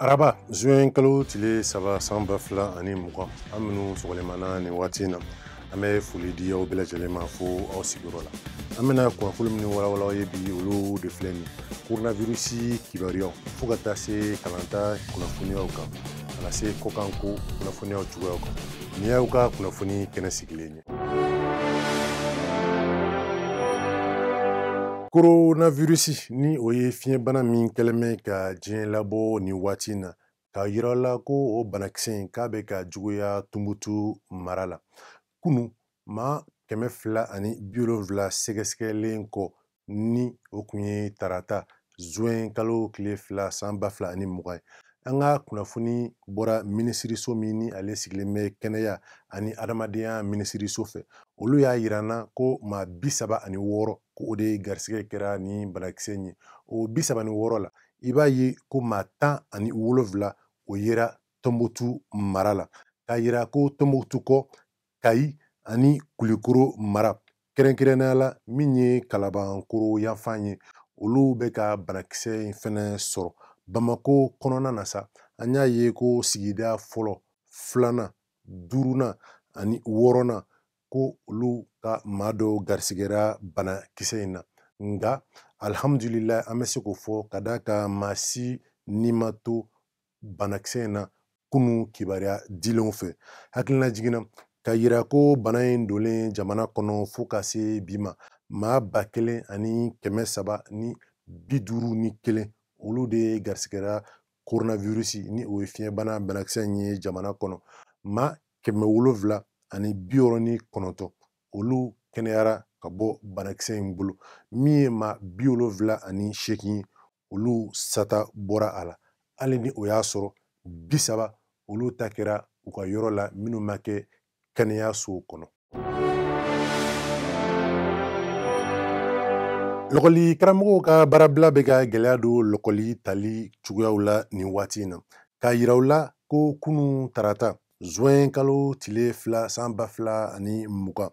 Araba zuwɛn kalo tile 3 san 2020, an minnu sɔgɔlemana nin waati in na, an bɛ foli di aw bɛɛ lajɛlen ma fo aw sigiyɔrɔ la. An bɛna kunnafoni minnu walawala aw ye bi, olu de filɛ nin ye. Coronavirus kibaruyaw fo ka taa se kalanta kunnafoniyaw kan, ka na se kɔkanko kunnafoniyaw cogoyaw kan. Nin y'aw ka kunnafoni kɛnɛ sigilen ye. Coronavirus ni o ye fiɲɛbana min kɛlen bɛ ka diɲɛ labɔ nin waati in na, k'a yira la ko o banakisɛ in k'a bɛ ka juguya Tumutu mara la. Kunu maa 270 sɛgɛsɛgɛlen kɔ, ni o kun ye tarata zuwɛn kalo tile 2 san 2020 ye. An ka kunnafoni bɔra minisiriso min ni ale sigilen bɛ kɛnɛya ani adamadenya minisiriso fɛ, olu y'a yira n na ko maa 36 ko o de garisigɛ kɛra ni banakisɛ in ye. O 36 la, i b'a ye ko maa 17 o yera Tɔnbukutu mara la, k'a yira ko Tɔnbukutu kɔ, Kayi ani Kulikoro mara, kɛrɛnkɛrɛnnenya la min ye Kalabankoro yanfan ye, olu bɛ ka banakisɛ in fɛnɛ sɔrɔ. Bamako kɔnɔna na sa, an y'a ye ko sigida fɔlɔ, filanan, duurunan ani wɔɔrɔnan, ko olu ka maa dɔw garisigɛra banakisɛ in na. Nka alihamudulilayi, an bɛ se k'o fɔ ka d'a kan maa si ni ma to banakisɛ in na kunu kibaruya dilenw fɛ. Hakilina jiginna ka yira ko bana in donlen jamana kɔnɔ fo ka se bi ma, maa 1351 olu de garisigɛra coronavirus ni o ye fiɲɛbana banakisɛ in ye jamana kɔnɔ. Maa 769 olu kɛnɛyara ka bɔ banakisɛ in bolo, min ye maa 78 ye, olu sata bɔra a la. Hali ni o y'a sɔrɔ 30 olu ta kɛra u ka yɔrɔ la minnu ma kɛ kɛnɛyasow kɔnɔ. Lɔkɔli karamɔgɔw ka baarabila bɛ ka gɛlɛya don lɔkɔli tali cogoyaw la nin waati in na, k'a yira u la ko kunun tarata zuwɛn kalo tile 2 san 2020,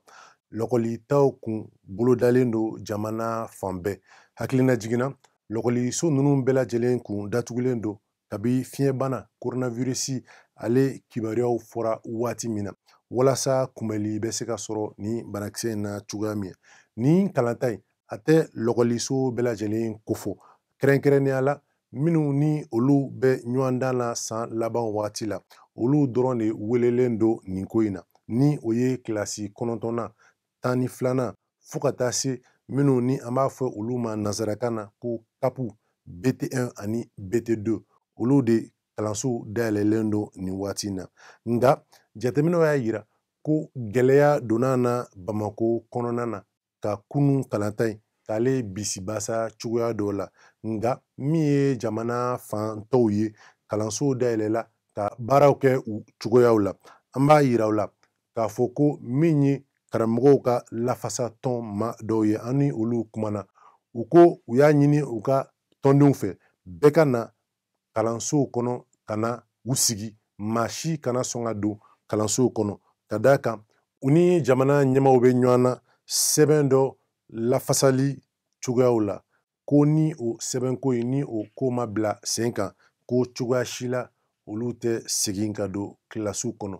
lɔkɔlitaw kun bolodalen don jamana fan bɛɛ. Hakilina jiginna, lɔkɔliso ninnu bɛɛ lajɛlen kun datugulen don kabi fiɲɛbana coronavirus ale kibaruyaw fɔra waati min na, walasa kunbɛli bɛ se ka sɔrɔ nin banakisɛ in na cogoya min. Nin kalanta in a tɛ lɔkɔliso bɛɛ lajɛlen kofɔ, kɛrɛnkɛrɛnnenya la minnu ni olu bɛ ɲɔgɔndan na san laban waati la, olu dɔrɔn de welelen don nin ko in na, ni o ye kilasi kɔnɔntɔnnan, 12nan, fo ka taa se minnu ni an b'a fɔ olu ma nansarakan na ko kapu, BT1 ani BT2, olu de kalansow dayɛlɛlen don nin waati in na. Nka jateminɛw y'a yira ko gɛlɛya donna na Bamako kɔnɔna na ka kunun kalanta in k'ale bisibasa cogoya dɔw la. Nka min ye jamana fan tɔw ye, kalansow dayɛlɛla ka baaraw kɛ u cogoyaw la. An b'a yira u la k'a fɔ ko min ye karamɔgɔw ka lafasatɔn ma dɔw ye, an ni olu kumana, u ko u y'a ɲini u ka tɔndenw fɛ bɛɛ ka na kalansow kɔnɔ ka na u sigi, maa si kana sɔn ka don kalansow kɔnɔ, ka d'a kan u ni jamana ɲɛmaaw bɛ ɲɔgɔn na sɛbɛn dɔ lafasali cogoyaw la, ko ni o sɛbɛnko in ni o ko ma bila sen kan, ko cogoya si la olu tɛ segin ka don kilasiw kɔnɔ.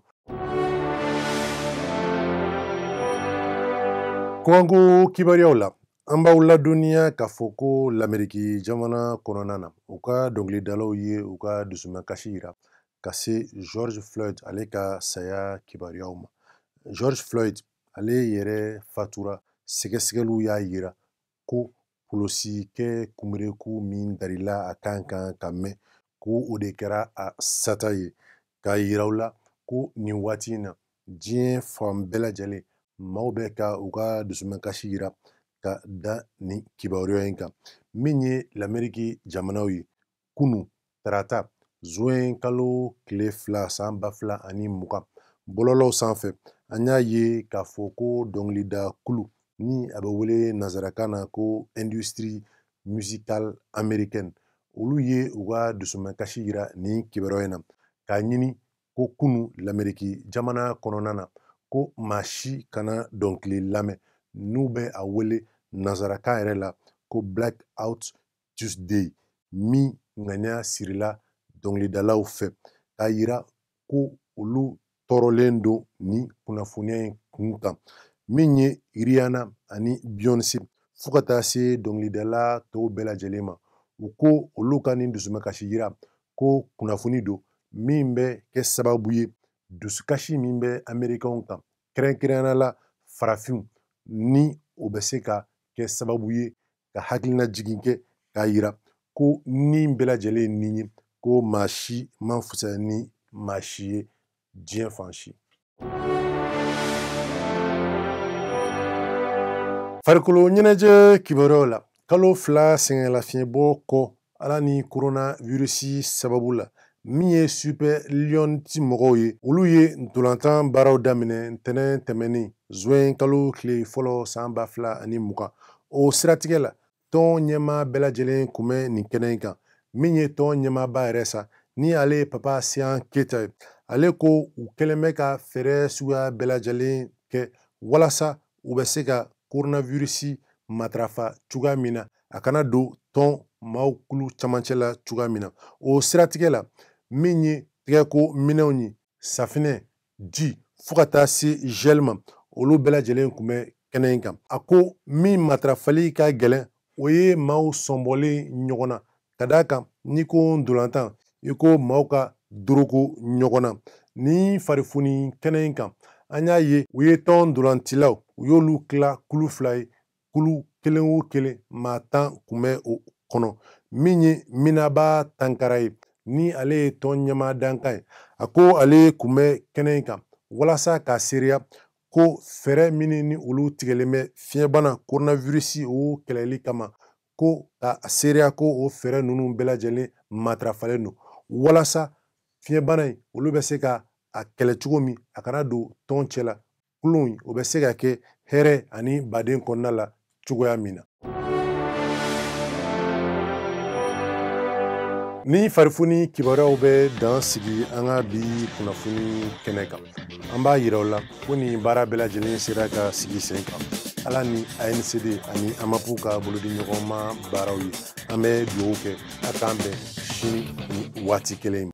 Kɔkanko kibaruyaw la, an b'aw ladɔnniya k'a fɔ ko Lameriki jamana kɔnɔna na, u ka dɔnkilidalaw ye u ka dusumakasi yira ka se George Floyd ale ka saya kibaruyaw ma. George Floyd ale yɛrɛ fatura, sɛgɛsɛgɛliw y'a yira ko polosikɛ kunbereku min darila a kan kan ka mɛn, ko o de kɛra a sata ye. K'a yira u la ko nin waati in na diɲɛ fan bɛɛ lajɛlen maaw bɛ ka u ka dusumakasi yira ka da nin kibaruya in kan. Min ye Lameriki jamanaw ye, kunu tarata zuwɛn kalo tile 2 san 2020, bɔlɔlɔw sanfɛ an y'a ye k'a fɔ ko dɔnkilida kulu ni a bɛ wele nansarakan na ko industrie musicale américaine, olu ye u ka dusumakasi yira nin kibaruya in na, k'a ɲini ko kunu Lameriki jamana kɔnɔna na ko maa si kana dɔnkili lamɛn n'u bɛ a wele nansarakan yɛrɛ la ko Blackout Tuesday, min ŋaniya sirila dɔnkilidalaw fɛ k'a yira ko olu tɔɔrɔlen don ni kunnafoniya in kun kan, min ye Rihanna ani Beyoncé fo ka taa se dɔnkilidala tɔw bɛɛ lajɛlen ma. U ko olu ka nin dusumakasi yira ko kunnafoni don min bɛ kɛ sababu ye dusukasi min bɛ Américains kan, kɛrɛnkɛrɛnnenya la farafinw, ni o bɛ se ka kɛ sababu ye ka hakilina jigin kɛ k'a yira ko ni bɛɛ lajɛlen ni ye ko maa si man fisaya ni maa si ye diɲɛ fan si. Farikolo ɲɛnajɛ kibaruyaw la, kalo 2 sɛgɛnlafiɲɛbɔ kɔ ala ni coronavirus sababu la, min ye Super Lions mɔgɔw ye, olu ye ntolantan baaraw daminɛ ntɛnɛn tɛmɛnen zuwɛn kalo tile fɔlɔ san 2020. O siratigɛ la, tɔn ɲɛmaa bɛɛ lajɛlen kun bɛ nin kɛnɛ in kan. Min ye tɔn ɲɛmaaba yɛrɛ sa, ni ale ye Papa Sian Keyita ye, ale ko u kɛlen bɛ ka fɛɛrɛ suguya bɛɛ lajɛlen kɛ walasa u bɛ se ka coronavirus matarafa cogoya min na, a kana don tɔn maaw kulu camancɛ la cogoya min na. O siratigɛ la, min ye tɛgɛko minɛnw ye, safinɛ, ji, fo ka taa se gel ma, olu bɛɛ lajɛlen kun bɛ kɛnɛ in kan. A ko min matarafali ka gɛlɛn, o ye maaw sɔnbɔlen ɲɔgɔn na, ka d'a kan n'i ko ntolantan, i ko maaw ka doroko ɲɔgɔn na. Ni farifoni kɛnɛ in kan, an y'a ye u ye tɔn ntolancilaw, u y'olu tila kulu 2 ye, kulu kelen o kelen maa 10 kun bɛ o kɔnɔ. Min ye Minaba Tankara ye, ni ale ye tɔn ɲɛmaa dankan ye, a ko ale kun bɛ kɛnɛ in kan walasa k'a seereya ko fɛɛrɛ minnu ni olu tigɛlen bɛ fiɲɛbana coronavirus o kɛlɛli kama, ko ka seereya ko o fɛɛrɛ ninnu bɛɛ lajɛlen matarafalen don walasa fiɲɛbana in olu bɛ se ka a kɛlɛ cogo min, a kana don tɔn cɛ la, kulon in o bɛ se ka kɛ hɛrɛ ani baden kɔnɔna la cogoya min na. Ni farifoni kibaruyaw bɛ dan sigi an ka bi kunnafoni kɛnɛ kan, an b'a yira aw la ko nin baara bɛɛ lajɛlen sera ka sigi sen kan ala ni ANCD ani AMAPU ka bolodiɲɔgɔnma baaraw ye. An bɛ dugawu kɛ a k'an bɛn sini ni waati kelen in.